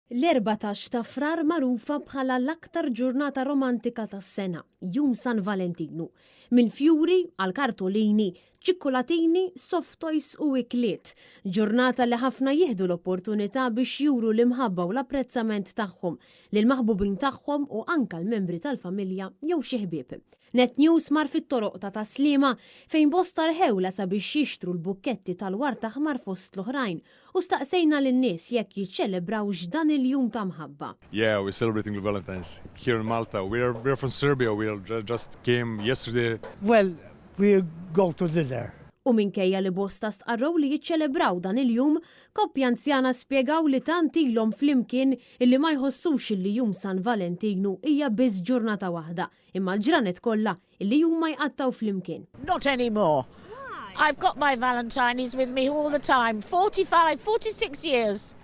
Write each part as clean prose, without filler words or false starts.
L-14 ta' Frar magħrufa bħala l-aktar ġurnata romantika tas-sena, Jum San Valentinu. Minn fjuri għal kartolini, ċikkulatini, soft toys u ikliet. Ġurnata li ħafna jieħdu l-opportunità biex juru l-imħabba u l-apprezzament tagħhom lill-maħbubin tagħhom u anka l-membri tal-familja jew xi ħbieb. Net News mar fit-toroq ta' Tas-Sliema fejn bosta rħewla sabiex jixtru l-bukketti tal-ward aħmar fost l-oħrajn u staqsejna lin-nies jekk jiċċelebrawx dan il-jum ta' mħabba. Yeah, we're celebrating Valentine's here in Malta. We are, we are from Serbia. We are just came yesterday. Well, we go to dinner. U minkejja li bosta stqarrew li jiċċelebraw dan il-jum, koppja anzjana spjegaw li tant ilhom flimkien illi ma jħossux illi jum San Valentinu hija biss ġurnata waħda, imma l-ġranet kollha illi huma jqattgħu flimkien. Not anymore. I've got my Valentine, he's with me all the time. 45, 46 years.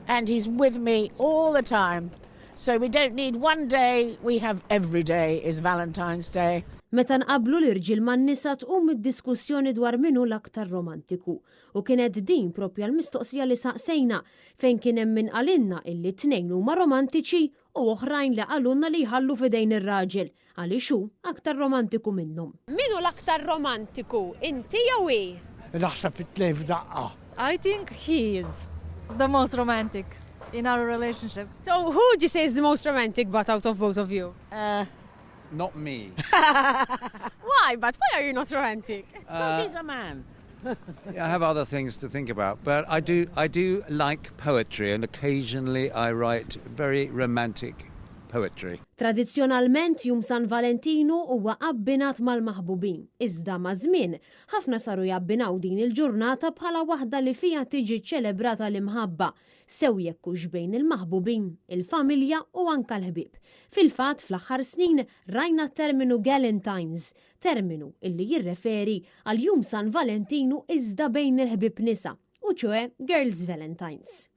And he's with me all the time. So we don't need one day, we have every day is Valentine's Day. Meta nqablu l-irġiel man-nisa tqum id-diskussjoni dwar min hu l-aktar romantiku. U kienet din propja l-mistoqsija li saqsejna fejn kien hemm min qalilna illi t-tnejn huma romantiċi u oħrajn li qalulna li jħallu f'idejn ir-raġel għaliex hu aktar romantiku minnhom. Min hu l-aktar romantiku, inti jew hi? Naħseb it-tnejn f'daqqa. I think he is the most romantic in our relationship. So who would you say is the most romantic but out of both of you? Not me. Why? But why are you not romantic? Because he's a man. I have other things to think about, but I do like poetry, and occasionally I write very romantic poetry. Tradizzjonalment jum San Valentinu huwa abbinat mal-maħbubin. Iżda maż-żmien, ħafna saru jabbinaw din il-ġurnata bħala waħda li fija tiġi ċelebrata l-imħabba, sew jekk hux bejn il-maħbubin, il-familja u anka l-ħbieb. Fil-fatt, fl-aħħar snin rajna terminu Galentines, terminu illi jirreferi għal jum San Valentinu iżda bejn il-ħbieb nisa, u ċoè Girls Valentines.